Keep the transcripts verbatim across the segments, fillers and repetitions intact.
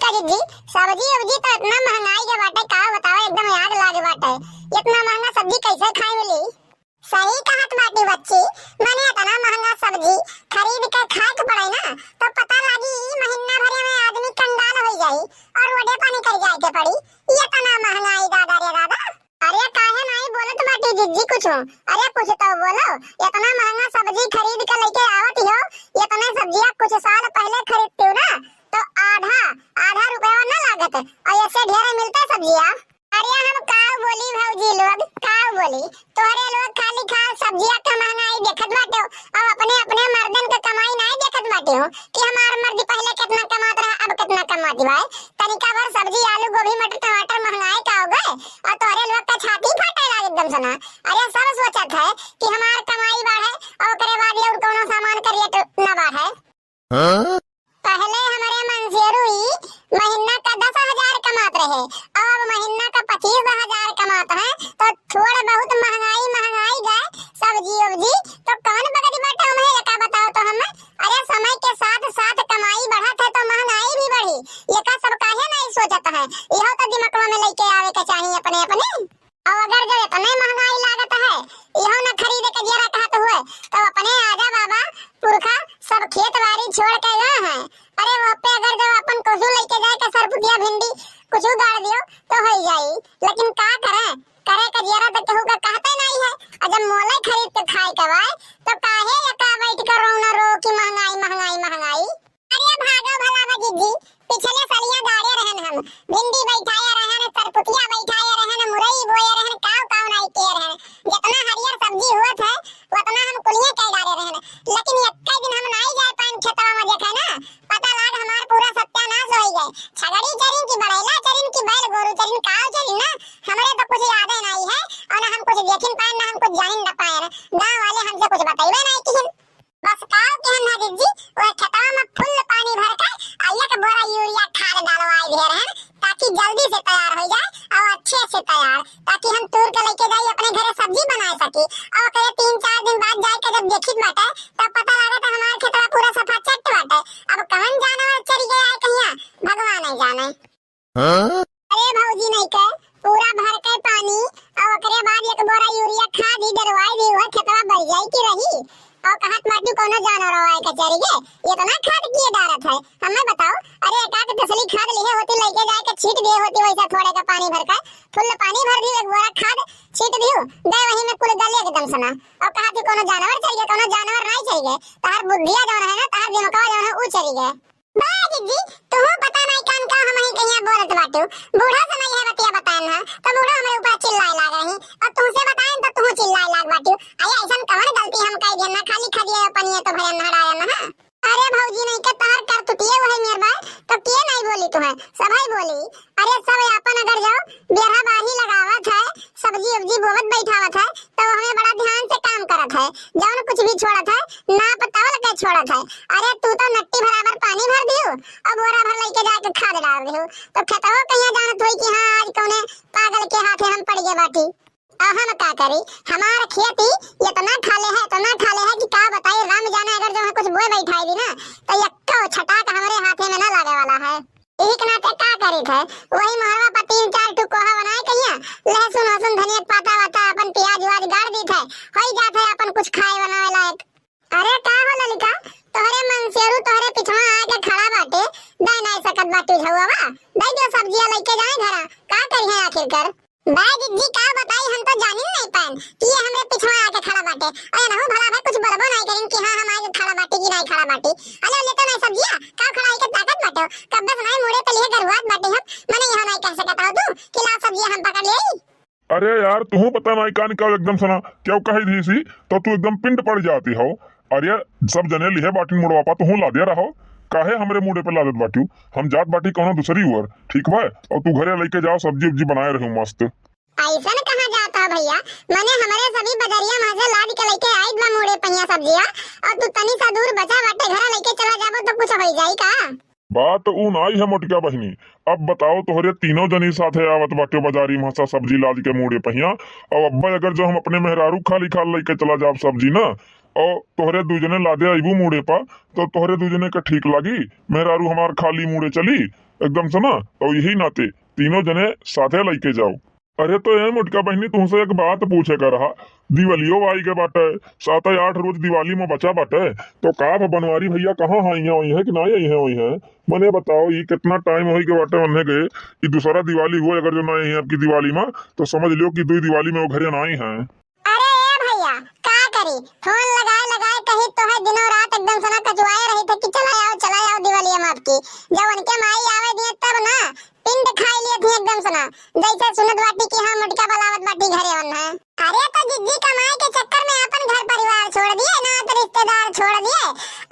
अरे जी, सब्जी उब्जी तो इतना महंगाई के बाटे, का बतावे, एकदम आग लागे बाटे। इतना महंगा सब्जी कैसे खाए मिली? सही कहत बाटी बच्ची, माने इतना महंगा सब्जी खरीद के खाए के पड़े ना, तो पता लागी ई महीना भरे में आदमी कंगाल हो जाई और रोडे पानी कर जाए के पड़ी। ये इतना महंगाई, दादा रे दादा। अरे काहे नहीं बोलत बाटी जिज्जी कुछ? अरे कुछ तो बोलो, इतना महंगा सब्जी खरीद के लेके आवत हो, इतने सब्जिया कुछ साल पहले खरीदती हो ना, तो आधा, आधा रुपया ना लागत, और ऐसे ढेरे मिलता सब्जिया। अरे हम काव बोली भौजी लोग, काव बोली? तोहरे लोग खाली खा सब्जिया के महंगाई देखत बाटे, और अपने, अपने मर्दन के कमाई नहीं देखत बाटे हो कि हमार मर्द पहले कितना कमात रहा, अब कितना कमात बा। तनिका भर सब्जी, आलू, गोभी, मटर, टमाटर महंगाई का हो गए, और तोहरे लोग का छाती फाटे लाग एकदम से ना। अरे सब सोचत है कि हमार कमाई बढ़े और ओकरे बाद ये और कौनो सामान का रेट ना बढ़े। हाँ? पहले हमरे मंसेरू ही महीना का दस हजार कमात रहे, अब महीना का पच्चीस हजार कमात है, तो थोड़ा बहुत महंगाई, महंगाई गए सब्जी उब्जी, तो कौन बगड़ी बाटे हमें, एका बताओ तो हमें। अरे समय के साथ साथ कमाई बढ़त है तो महंगाई भी बढ़ी, एका सब काहे नहीं सोचत है, यह तो दिमाग में लेके आवे के चाहिए अपने अपने। और अगर जो इतने महंगाई लागत है, इहो न खरीदे के जियरा कहत हुए, तो अपने आजा बाबा, पुरखा सब खेत बाड़ी छोड़ के गए हैं। अरे वो पे अगर जो अपन कुसु लेके जाए के सरपुतिया भिंडी कुछ गाड़ दियो तो हो जाई, लेकिन का करे, करे के जियरा तो केहू का कहते नहीं है। और जब मोले खरीद के खाए के बाय, तो काहे एका बैठ के रोना रो कि महंगाई, महंगाई, महंगाई। अरे भागो भला बा जिज्जी, पिछले सलिया गाड़े रहन हम, भिंडी बैठाए रहन, सरपुतिया बैठाए रहन, मुरई बोए रहन, काव काव नाई किए रहन। जितना हरियर सब्जी हुआ था, उतना हम कुलिये कह डारे रहन। लेकिन एक्के दिन हम नाई जाए पाएन खेतवा में देखे ना, पता लाग हमार पूरा सत्यानाश हो गए। छगड़ी चरिन की बड़ैला चरिन की बैल गोरू चरिन काव चरिन ना, हमरे तो कुछ याद ही नहीं है, और ना हम कुछ देखिन पाएन, ना हम कुछ जानिन न पाएन। गाँव वाले हमसे कुछ बतैबे नहीं किहिन। बस काव किहन ना जिज्जी, वह खेतवा में फुल पानी भर के आ एक बोरा यूरिया खाद डालवाए दिए रहन, ताकि जल्दी से तैयार हो जाए और अच्छे से तैयार, ताकि हम तूर के लेके जाई अपने घरे सब्जी बना सकी। और ओकरे तीन चार दिन बाद जाए के जब देखित बाटे, तब पता लागत हमार खेतवा पूरा सफा चट बाटे। अब कौन जानवर चरी गया है कहिया, भगवान ही जाने। हाँ? अरे भौजी नहीं के, पूरा भर के पानी और ओकरे बाद एक बोरा यूरिया खाद ही डलवाई दी, वह खेतवा बढ़ जाई की रही। और कहत बाटू कौनो जानवर आए के चरी गे, इतना खाद किए डारत है, हमें बताओ। अरे एक आध तसली खाद लिहे होती, लेके जाए के छीट दिए होती, वैसा थोड़े का पानी भर के, फुल पानी भर दी, एक बोरा खाद छीट दियो, गए वही में कुल गले एकदम सना। और कहत ही कौनो जानवर चरी गे, कौनो जानवर नहीं चरी गे, तहार बुद्धिया जौन है ना, तहार दिमागवा जौन है, ऊ चरी गे। बा जिज्जी, तुहू पता नहीं कान का हम ही कहिया बोलत बाटू। बूढ़ा से नहीं है बतिया बताएन ना, तो बूढ़ा हमरे ऊपर चिल्लाए लाग रही, और तुमसे बताएन तो तुहू चिल्लाए लाग बाटू। अरे ऐसन कवन गलती हम कह दिया ना, खाली खदिया पनिया तो भैया नहराया ना। अरे भौजी नहीं के तार कर तुतिए वही मेर बाय, तो के नहीं बोली तुहे, सबही बोली। अरे सब आपन अगर जाओ, बेरा बाही लगावत है, सब्जी उब्जी बोवत बैठावत है, तो हमें बड़ा ध्यान से काम करत है, जौन कुछ भी छोड़त है, नाप तौल के छोड़त है। अरे तू तो नट्टी बराबर पानी भर दियो, अब बोरा भर लेके जाके खाद डाल दियो, तो खेतवा कहिया जानत होई कि हाँ, आज कौने पागल के हाथे हम पड़ गए बाटी। अब हम का करी, हमार खेती इतना खाले है, इतना खाले है कि का बताई, राम जाने अगर जो हम कुछ बोए बैठाई दी ना, तो यक्को छटाक हमरे हाथे में ना लागे वाला है। यही के नाते का करी थे, वही मोहरवा पर तीन चार ठो कोहा बनाए कहिया, लहसुन वहसुन धनिया के पाता वाता अपन प्याज व्याज गाड़ दी थे, होई जात है अपन कुछ खाए बनावे लायक। अरे का हो ललिका, तोहरे मंसेरू तोहरे पिछवा आके खड़ा बाटे, दे नाई सकत बाटी झउआ, दे दो सब्जिया लेके जाए घरा, का करी है आखिर कर। बा जिज्जी का बताई, हम तो जानिन नहीं पाएन कि ये हमरे पिछवा आके खड़ा बाटे। अरे रहू भला भाई कुछ बोलबो नहीं करिन कि हाँ हम आगे खड़ा बाटी कि नहीं खड़ा बाटी। अरे ले तो नहीं सब्जिया, का खड़ा है के ताकत बाटे, कब से नहीं मुड़े पे लिए गरुआत बाटे हम, मने यहाँ नहीं कह सकत हो तू कि ला सब्जिया हम पकड़ ले। अरे यार, तुहू पता नाई कान का एकदम सना, क्यों कही दी सी, तो तू एकदम पिंड पड़ जाती हो। अरे, सब जने लिहे बाटिन मुड़वा पा, तुहू लादे रहो। काहे हमरे मुड़े पे लादत बाटियो? हम जात बाटी कौनो दूसरी ओर, ठीक बा? और तू घरे लेके जाओ, सब्जी उब्जी बनाए रहो मस्त। ऐसन कहाँ जाता है भैया? मने हमरे सभी बजरिया में से लाद के लेके आइत बा मुड़े पहिया सब्जिया, और तू तनी सा दूर बचा बाटे, घरा लेके चला जाबो तो कुछ हो जाई का? बात ऊ नाई है मोटका बहिनी। अब बताओ, तोहरे तीनों जनी साथे आवत बाटे बाजारी में से सब्जी लाद के मुड़े पहिया, अब अब्बा अगर जो हम अपने मेहरारू खाली खाल लेके चला जाब सब्जी ना, और तोहरे दुइ जने लादे अइबू मूड़े पा, तो तोहरे दुइ जने का ठीक लागी? मेहरारू हमार खाली मूड़े चली एकदम से ना, तो यही नाते तीनों जने साथे लइके जाओ। अरे तो ए मोटका बहिनी, तुमसे एक बात पूछे का रहा। दिवालियो आई के बाटे, सात आठ रोज दिवाली में बचा बाटे, तो का अब बनवारी भैया कहाँ हैं, यहाँ होइहैं कि नाहीं होइहैं, होइहैं? मने बताओ, ई कितना टाइम होई के बाटे उन्हें गए, ई दूसरा दिवाली हुआ, अगर जो नाहीं है आपकी दिवाली में, तो समझ लियो कि दुई दिवाली में वो घरे नाहीं हैं। अरे ए भैया, का करी, फोन लगाए लगाए कही तो है, दिनों रात एकदम से ना कचुआए रही थे कि चला आओ, चला आओ दिवाली में आपकी। जब उनके माई आवे दिए तब ना पिंड खाई लिए थी एकदम से ना, जैसे सुनत बाटी कि हाँ मोटका बलावत बाटी घरे वन है। अरे तो जिज्जी कमाए के चक्कर में अपन घर परिवार छोड़ दिए, नात रिश्तेदार छोड़ दिए।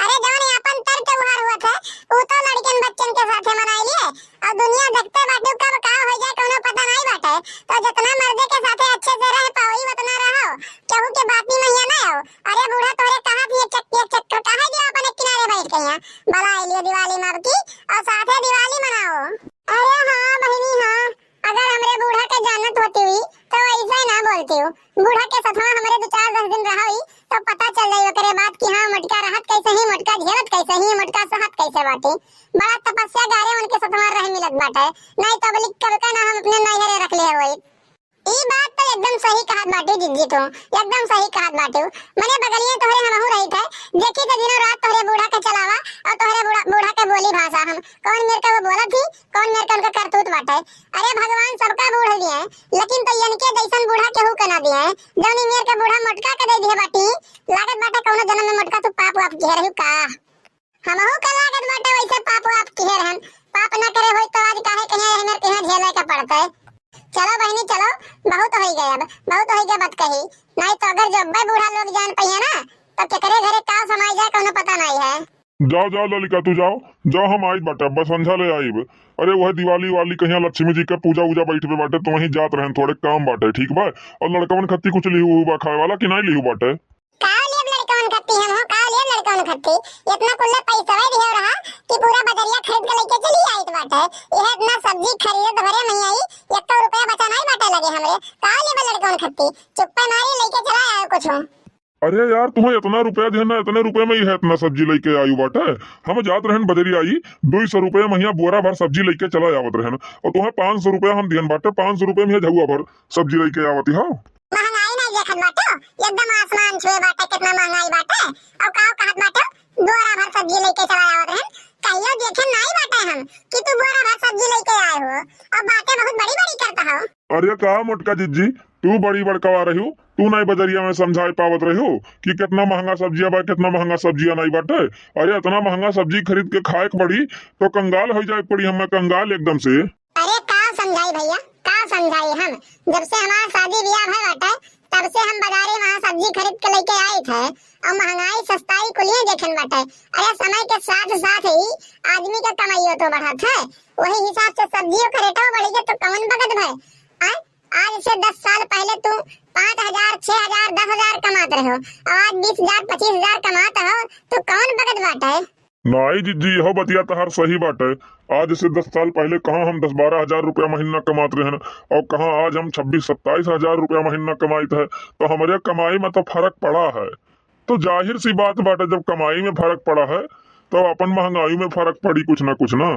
अरे जवन अपन तर त्योहार हुआ थे, उ तो लड़कन बच्चन के साथे मनाई लिए। और दुनिया देखते बाटू कब का हो जाए कौनो पता नहीं बाटे। तो जितना मर्दे के साथे अच्छे से रह पाओ, ई उतना रहो, केहू के बाती में हिया ना आओ। अरे बूढ़ा तोहरे कहा थी एक चक्कर, एक चक्कर कहा दिया अपन एक किनारे बैठ के यहाँ। बला लियो दिवाली में अब की और साथे दिवाली मनाओ। अरे हाँ बहिनी हाँ, अगर हमरे बूढ़ा के जानत होती हुई तो ऐसे ना बोलती हूँ। बूढ़ा के सथवा हमरे दो चार दस दिन रहा हुई तो पता चल जाई ओकरे बाद कि हाँ मोटका रहत कैसे ही, मोटका झेलत कैसे ही, मोटका सहत कैसे बाटी। बड़ा तपस्या गारे उनके सथवा रह मिलत बाटे, नहीं तो अबली कब का ना हम अपने नैहरे रख ले होई। ई बात तो एकदम सही कहत बाटू जिज्जी तू, एकदम सही कहत बाटू। मने बगलिए तोहरे हमहू रही थे, देखी तो दिनों रात तोहरे बूढ़ा के चलावा और तोहरे बूढ़ा, बूढ़ा के बोली भाषा हम कौन मेर के वो बोलत ही, कौन मेर के उनका करतूत बाटे। अरे भगवान सबका बूढ़ दिए, लेकिन तो इनके जैसन बूढ़ा केहू के ना दिए। जौनी मेर के बूढ़ा मोटका के दे दिए बाटी, लागत बाटे कौनो जन्म में मोटका तू पाप वाप किहे रही का? हमहू के लागत बाटे वैसे पाप वाप किहे रहन। पाप न करे होई तो आज काहे कहीं हमें कहीं झेले के पड़ते। चलो बहिनी चलो, बहुत होई गए अब, बहुत होई गए बात कही। नहीं तो अगर जो अब्बे बूढ़ा लोग जान पइहे ना, तो केकरे घरे का समाई जाए कौनो पता नहीं है। जाओ जाओ ललिका तू जाओ, जाओ हम आइत बाटे, अब्बे संझा ले आइब। अरे वह दिवाली वाली कहीं लक्ष्मी जी के पूजा उजा बैठबे बाटे, तो वहीं जात रहन, थोड़े काम बाटे, ठीक बा? और लड़कवन खत्ती कुछ लिहू बा खाए वाला कि नहीं लिहू बाटे? काव लेब लड़कवन खत्ती हम हो, काव लेब लड़कवन खत्ती? इतना कुल्ले पैसवे दिहे रहा कि पूरा बजरिया खरीद के लेके चली आइत बाटे। यह इतना सब्जी खरीदत भरे में आई, एक रुपया बचा नहीं बाटे लगे हमरे। काव लेब लड़कवन खत्ती? चुप्पे मारी लेके चला आयो कुछ। अरे यार, तुम्हें इतना रुपया दिहन ना, इतने रुपये में ही है इतना सब्जी लेके आयु बाटे। हम जात रहन बजरिया आई, दुई सौ रुपये में यहाँ बोरा भर सब्जी लेके चला आवत रहन, और तुम्हें पाँच सौ रुपया हम दिहन बाटे, पाँच सौ रुपये में झगुआ भर सब्जी लेके आवत हो। महंगाई नहीं देखत बाटो, एकदम आसमान छुए बाटे, कितना महंगाई बाटे। और काव कहत बाटो, बोरा भर सब्जी लेके चला आवत रहन, कहियो देखे नहीं बाटे हम कि तू बोरा भर सब्जी लेके आए हो, और बातें बहुत बड़ी बड़ी करता हो। अरे का मोटका जिज्जी, तू बड़ी बड़कवा रही हो, तू नहीं बजरिया में समझाए पावत रही हो कि कितना महंगा सब्जिया बा, कितना महंगा सब्जिया नहीं बाटे। अरे इतना महंगा सब्जी खरीद के खाए के पड़ी तो कंगाल हो जाए के पड़ी हमें, कंगाल एकदम से। अरे का समझाई भैया, का समझाई हम? जब से हमार शादी ब्याह भय बाटे, तब से हम बाजारे वहाँ सब्जी खरीद के लेके आए थे। और महंगाई सस्ताई कुलिये देखन बाटे। अरे समय के साथ साथ ही आदमी का कमाइयो तो बढ़त है, वही हिसाब से सब्जियों का रेटो बढ़ी गया तो कौन बगत भय? आय, आज से दस साल पहले तू पाँच हजार, छह हजार, दस हजार कमात रहे हो, और आज बीस हजार, पच्चीस हजार कमात हो, तो कौन बगत बाटे? नाई जिज्जी, यहो बतिया तहार सही बाटे। आज से दस साल पहले कहाँ हम दस बारह हजार रुपया महीना कमात रहन, और कहाँ आज हम छब्बीस सत्ताईस हजार रुपया महीना कमाइत है। तो हमरे कमाई में तो फर्क पड़ा है। तो जाहिर सी बात बाटे, जब कमाई में फर्क पड़ा है, तो अपन महंगाई में फर्क पड़ी कुछ ना कुछ ना।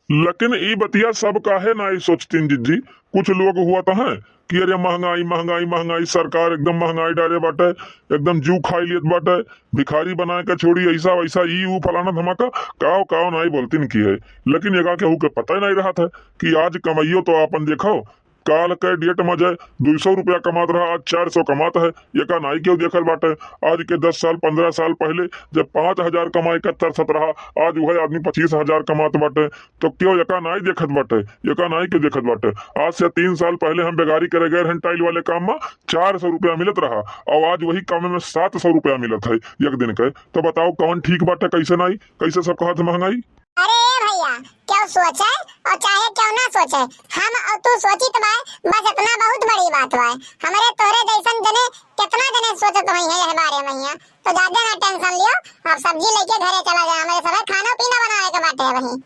लेकिन ई बतिया सब काहे नाई सोचतीन जिज्जी? कुछ लोग हुआ तो हैं कि अरे महंगाई, महंगाई, महंगाई, सरकार एकदम महंगाई डारे बाटे, एकदम जू खाई लेत बाटे, भिखारी बनाए के छोड़ी, ऐसा वैसा, ई ऊ फलाना धमाका, काव काव नाई बोलतीन की है। लेकिन एका केहू के पता ही नहीं रहत है कि आज कमाइयो तो आपन देखो, काल के डेट में जे दुई सौ रुपया कमात रहा, आज चार सौ कमात है, एका नाई केहू देखत बाटे। आज के दस साल, पन्द्रह साल पहले जब पाँच हजार कमाए के तरसत रहा, आज वह आदमी पच्चीस हजार कमात बाटे। तो केहू एका नाई देखत बाटे, एका नाई केहू देखत बाटे। आज से तीन साल पहले हम बेगारी करे गए रहन टाइल वाले काम में, चार सौ रुपया मिलत रहा, और आज वही काम में सात सौ रुपया मिलत है एक दिन के। तो बताओ कौन ठीक बाटे, कैसे नाई, कैसे सब कहत महंगाई? अरे ए भैया, केहू सोचे और चाहे केहू ना सोचे, हम और तू सोचित बाय, बस इतना बहुत बड़ी बात बाय। हमरे तोरे जैसन जने कितना जने सोचत होई है यह बारे में हियाँ। तो ज्यादा ना टेंशन लियो, आप सब्जी लेके घरे चला जाए, हमरे सब खाना पीना बनावे के बाटे वहीं।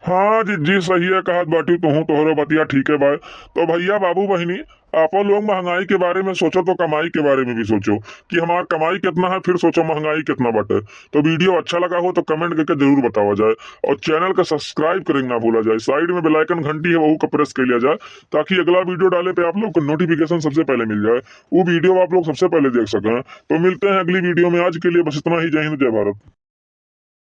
हाँ जिज्जी, सही है कहत बाटू तुहूँ, तोहरो बतिया ठीक है बाय। तो भैया बाबू बहिनी, आप लोग महंगाई के बारे में सोचो तो कमाई के बारे में भी सोचो कि हमार कमाई कितना है, फिर सोचो महंगाई कितना बाटे। तो वीडियो अच्छा लगा हो तो कमेंट करके जरूर बतावा जाए और चैनल का सब्सक्राइब करेंगे ना भूला जाए। साइड में बेल आइकन घंटी है, वहू का प्रेस कर लिया जाए, ताकि अगला वीडियो डाले पे आप लोग को नोटिफिकेशन सबसे पहले मिल जाए, वो वीडियो आप लोग सबसे पहले देख सकें। तो मिलते हैं अगली वीडियो में, आज के लिए बस इतना ही। जय हिंद, जय भारत।